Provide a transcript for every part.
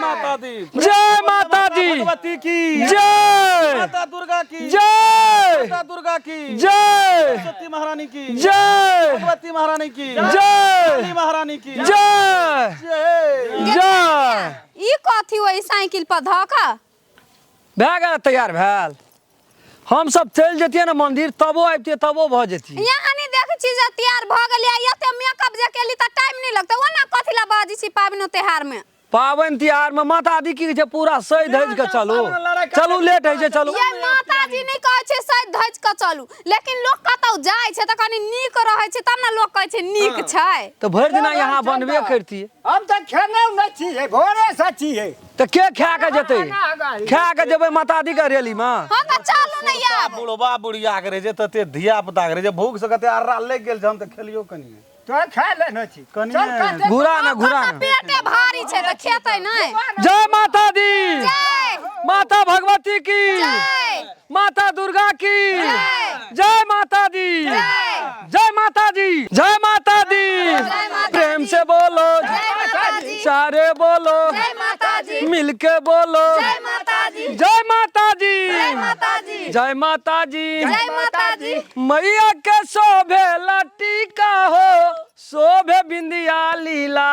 माता दी। जय माता दी। भगवती की जय। माता दुर्गा की जय। माता दुर्गा की जय। सरस्वती महारानी की जय। भगवती महारानी की जय। काली महारानी की जय। जय। जय। ई कथी ओहि साइकिल पर धऽ कऽ भए गेल तैयार भेल। हम सब चलि जतियै ने मंदिर, तबो अबितियै, तबो भऽ जतियै। यहाँ नहीं देख छी जे तैयार भऽ गेलियै, एते मेकअप जे केली तऽ टाइम नहीं लगतै। ओना कथी ला बाजै छी पाबनि त्योहार में? पाबनि तिहार में माता दी की कहै छै, पूरा सजि धजि कऽ चलू, चलू, लेट होइ छै, चलू। ये माताजी नहीं कहै छै सजि धजि कऽ चलू, लेकिन लोक कतौ जाइ छै तऽ कनि नीक रहै छै तब ने लोक कहै छै नीक छै। तऽ भरि दिना यहाँ बनबे करतियै। हम तऽ खेने नहि छियै, भोरे से छियै। तऽ के खा कऽ जेतै? खा कऽ जेबै माता दी के रैली में? हाँ तऽ चलू ने आब। बुढ़बा बुढ़िया के रहै छै तते, धिया पुता के रहै छै, भूख से कते अर्रा लागि गेल छै। हम तऽ खेलियो कनिये। तो खा लेने छी। कनिये। चल कते। घुरा ने, घुरा ओकर ने। तऽ पेटे भारी छै तऽ खेतै नहि। जय माता दी। जय। माता भगवती की। जय। माता दुर्गा की। जय। जय माता दी। जय। जय माता दी। जय माता दी। जय माता प्रेम दी। से बोलो। जय माता दी। सारे बोलो। जय माता दी। मिलके बोलो। जय माता दी। जय माता दी। जय माता दी। जय माता दी। जय माता दी। मैया के शोभे टीका हो, शोभे बिंदिया लीला,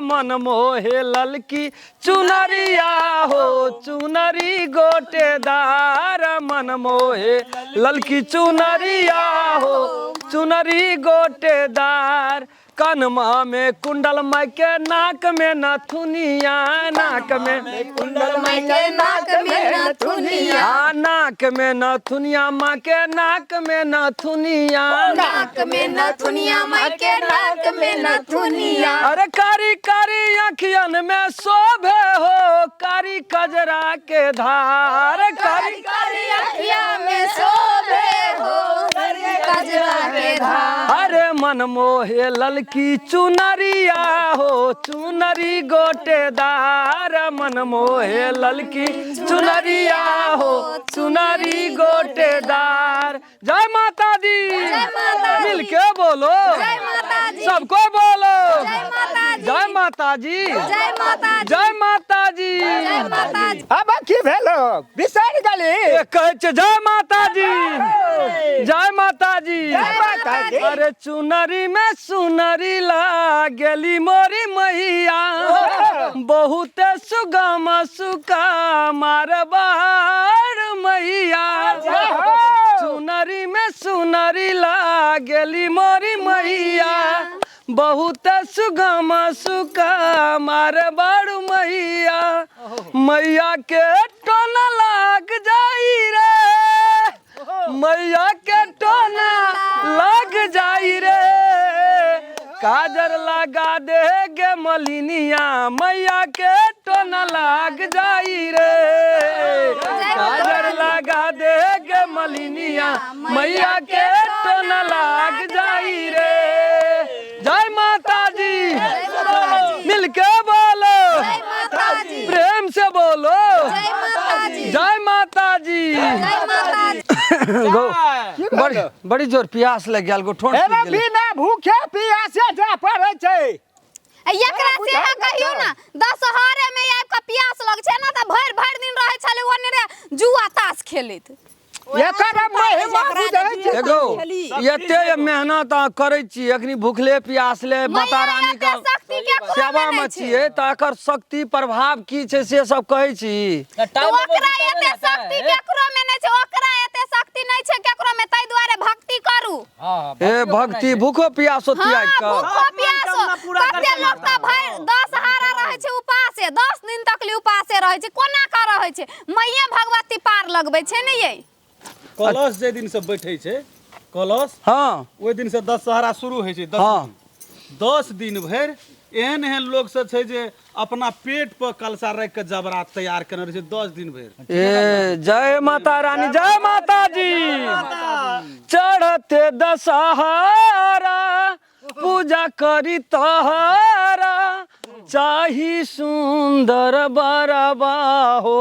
मन मोहे ललकी चुनरिया हो, चुनरी गोटेदार, मन मोहे ललकी चुनरिया हो, चुनरी गोटेदार। कनमा में कुंडल माई के, नाक में नथुनिया, नाक में कुंडल माई के, नाक में नथुनिया। आ नाक में नथुनिया माँ के, नाक में नथुनिया। नाक में नथुनिया माई के, नाक में नथुनिया। अरे कारी कारी अखियन में शोभे हो कारी कजरा के धार, कारी कारी अखिया में शोभे हो कजरा के धार। अरे मन मोहे ललकी चुनरिया हो, चुनरी गोटेदार, मन मोहे ललकी चुनरिया हो, चुनरी गोटेदार। जय माता दी। जय माता दी। मिलके बोलो। जय माता दी। सबको बोलो। जय माता दी। जय माता जी। जय माता दी। जय माता जी। जय माता दी। अब की भेलो, बिसरि गेली? ए, कहै छै जय माता जी। जय माता जी। जय माता दी। अरे चुनरी में सुनरी लागेली मोरी मैया, बहुत सुगम सुका मारबार मैया। चुनरी में सुनरी लागेली मोरी मैया, बहुत सुगम सुका मारबार मैया। मैया के टोना लाग जाई रे, मैया के टोना लाग जाई रे, काजर लगा दे गे मलिनिया, मैया के टोना लाग जाई रे, काजर लगा दे गे मलिनिया, मैया के टोना लाग जाई रे। जय माता दी। मिलके बोलो। जय माता दी। प्रेम से बोलो। जय माता दी। जय माता दी। जय माता दी। गो बड़ी बड़ी जोर प्यास लग गेल गो, ठोंठ एना सूखि गेलै। बिना भूखे पियासे जा पड़ै छै। आ एकरा से अहाँ कहियौ ने, दशहरे में आबि कऽ प्यास लग छै ने तऽ भरि भरि दिन रहै छलै ओने रे जुआ ताश खेलैत। एकर महिमा बुझै छै। एगो एते मेहनत अहाँ करै छी, अखनी भूखले प्यासले माता मैया रानी एते के शक्ति केकरो सेवा मे में नहि छै। छियै तऽ एकर शक्ति प्रभाव की छै से सब कहै छी। तऽ ओकरा एते शक्ति केकरो मे नहि छै, ओकरा एते शक्ति नहि छै केकरो मे, ताहि दुआरे भक्ति करू। ए भक्ति भूखो प्यासो हाँ, त्याग कऽ। भूखो प्यासो। मनोकामना पूरा कते करतै लोक माता। तऽ भरि दशहरा रहै छै उपासे, 10 दिन तक ले उपासे रहै छै, कोना कऽ रहै छै? मैये भगवती पार लगबै छै ने यै। कलश जे दिन से बैठे छै कलश, हाँ, ओहि दिन से दशहरा शुरू होइ छै। 10 हाँ। दिन, 10 दिन भरि एहन एहन लोक सब छै जे अपना पेट पर कलशा राखि के जबरा तैयार केने रहै छै 10 दिन भरि। ए जय माता रानी। जय माता जी। चढ़ते दशहरा पूजा करी तहरा, चाही सुंदर बरबा हो,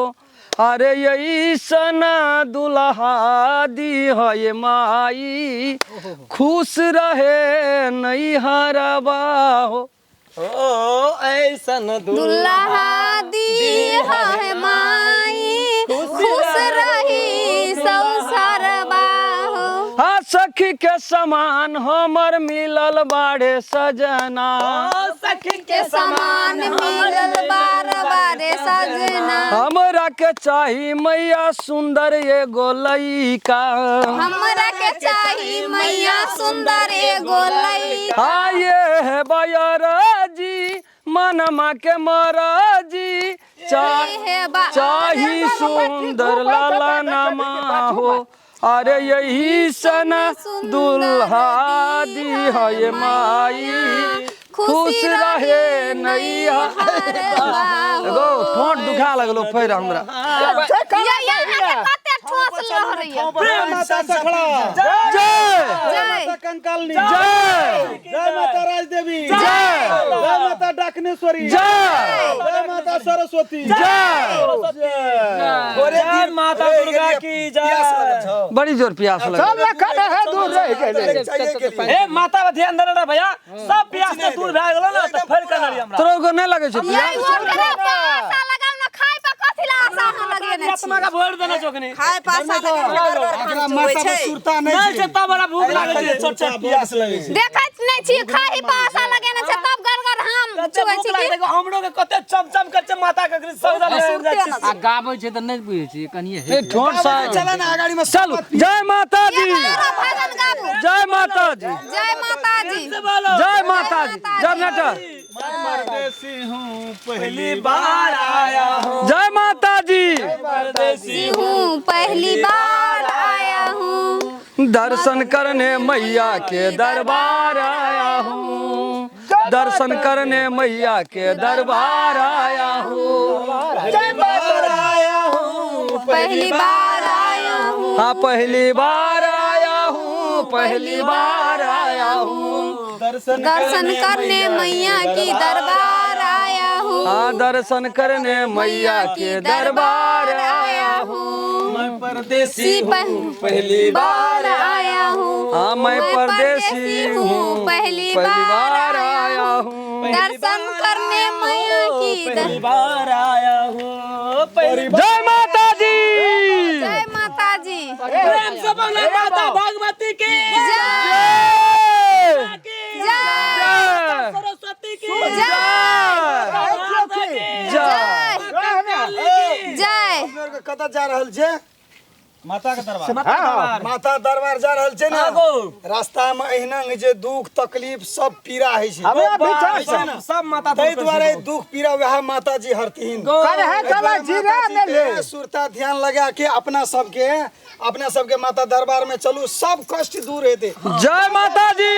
अरे ऐसन दुल्हा दी है माई, खुश रहे नैहरबा हो। ओ ऐसन दुल्हा दी दी है माई, खुश रही संसारबा हो। हाँ सखी के समान हमर मिलल बाड़े सजना। सखी के समान मिलल बार बारे सजना। हमरा के चाही मैया सुंदर एगो लइका। हमरा के चाही मैया सुंदर एगो लइका। आये है बयरजी मनमा के मरजी, हे बा चाही सुंदर लाला नमा हो, अरे यही सना दुल्हा दी है माई, खुश रहे नैया। एगो ठोंठ दुखा लगलो फेर हमरा। ये यहाँ के कते ठोस लहरैया। जय माता सखड़ा, जय जय माता कंकालनी, जय जय माता राजदेवी, जय जय माता डाकनेश्वरी, जय जय माता सरस्वती, जय जय माता दुर्गा की जय। बड़ी जोर प्यास सब लगा। लखन है दूर रह गेलै। ए माता पर ध्यान देना भैया, सब प्यास से दूर भए गेलो ना त फेर कनरी हमरा। तोरो को नहीं लगे छौ प्यास? ये ओकरे पर आशा लगाउ ना, खाय पर कथी ला आशा अहाँ लगेने छी? आत्मा का भोर देना चोकनी खाय पासा लगा एकरा माता पर सुरता नहीं नहीं छै तब बड़ा भूख लागै छै। छोट छोट प्यास लगे छै। देखैत नहि छी खाही पर आशा लगेने छै तब गड़गड़ हम कते चुबै भूख छी लागै की? छै, हमरो के कते चमचम करै छै माता के सब आ गाबै छै तऽ नहि बुझै छियै कनिए। ए ठोंठ सा चला ना अगाड़ी में। चलू, जय माता दी, एगो भजन गाबू। जय माता दी, जय माता जी, जय माता दी, जय नेटर, परदेसी हूँ पहली बार आया हूँ, जय माता दी। परदेसी हूँ पहली बार आया हूँ, दर्शन करने मैया के दरबार आया हूँ, दर्शन करने मैया के दरबार आया हूँ, जय माता आया हूँ, पहली बार आया हूँ, हाँ पहली बार आया हूँ, पहली बार आया हूँ, दर्शन दर्शन करने मैया की दरबार आया हूँ, हाँ दर्शन करने मैया के दरबार आया हूँ, मैं परदेसी हूँ पहली बार आया हूँ, हाँ मैं परदेसी हूँ पहली बार आया हूँ, दर्शन करने मैया की पहली बार आया हूँ, पहली जय माता दी। जय माता जी, प्रेम से बोले माता भगवती की जय, जय जय, सरस्वती की जय, जय जय, जय। कतऽ जा रहल छै? माता के दरबार। माता दरबार जा रहल छै ना। रास्ता में एहिना होइ छै दुख तकलीफ सब पीड़ा होइ छै। हमरा विचार छै ना? सब माता ताहि दुआरे दुख पीड़ा वएह माता जी हरथिन। करे है कला जीरा ने ले। सुरता ध्यान लगा के अपना सबके माता दरबार में चलू, सब कष्ट दूर हेतै। जय माता दी।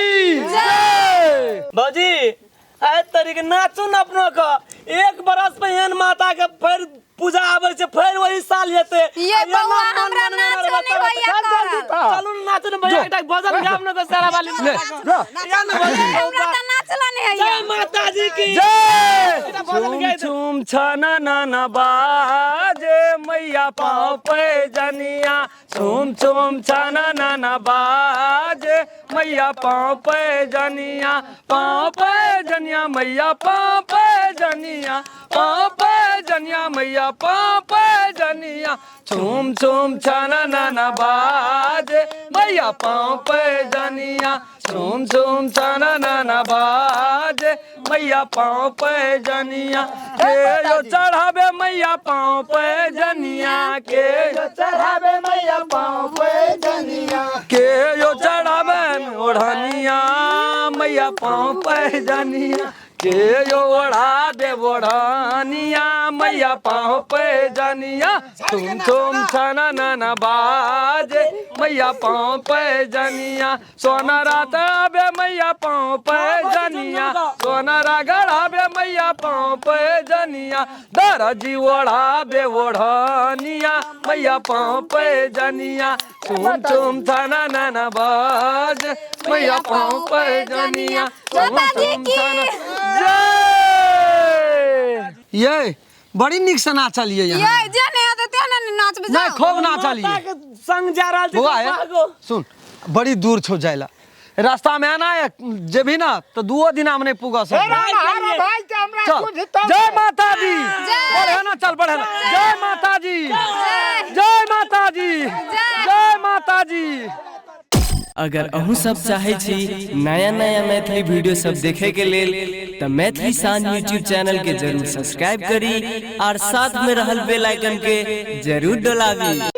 जय भौजी एहि तरीके नाचू ने अपनो के, एक बरस में एहन माता के फेर पूजा आबै छै, फेर वही साल हेतै। ये बौआ हमरा नाचो नहि होइया करल। चलू ने नाचू ने भैया, एकटा भजन गाब ने सारा वाली। ले या ने भौजी, हमरा तऽ नाचला नहि होइया। जय माता जी की जय। झूम झूम छना नाना बाजे मैया पाँव पे जनिया, झूम झूम छना नाना बाजे मैया पाँव पे जनिया, पाँव पे जनिया मैया पाँव पे जनिया, पाँव पे जनिया मैया पाँव पे जनिया, झूम झूम छना नाना बाजे मैया पाँव पे जनिया, झूम झूम छना नाना बाजे मैया पाँव पे जनिया, के यो चढ़ावे मैया पाँव पे जनिया, के यो चढ़ावे मैया पाँव पे जनिया, के यो चढ़ावे ओढ़निया मैया पाँव पे जनिया, के यो ओढ़ा दे ओढ़निया मैया पाँव पे जनिया, तुम तुम छना नाना बाजे मैया पाँव पे जनिया, सोना रात आबे मैया पाँव पे जनिया, सोना गढ़ाबे मैया पाँव पे जनिया, दरजी ओढ़ाबे ओढ़निया मैया पाँव पे जनिया, तुम तुम छना नाना बाजे मैया पाँव पे जनिया, तुम तुम छना। जय। ये बड़ी नीक से नाचलिए यहाँ। ये जे नहि हेतै तेहने ने नाचबै। नहीं जाउ। खूब नाचलिए माता के संग जा रहल छै। बौआ हे, सुन बड़ी दूर छौ जाइला, रास्ता में आना है जेबही ना तो दुओ दिना में नहीं पुगा हे सब। राम हर भाई के हमरा चल, बुझतो। जय माता दी। बढ़े ना, चल बढ़े ना। जय माता दी, जय माता दी, जय माता दी। अगर अहूँ सब चाहे छी नया नया मैथिली वीडियो सब देखे के लेल त मैथिली शान यूट्यूब चैनल के जरूर सब्सक्राइब करी और साथ में रहल बेल आइकन के जरूर डोलाबी।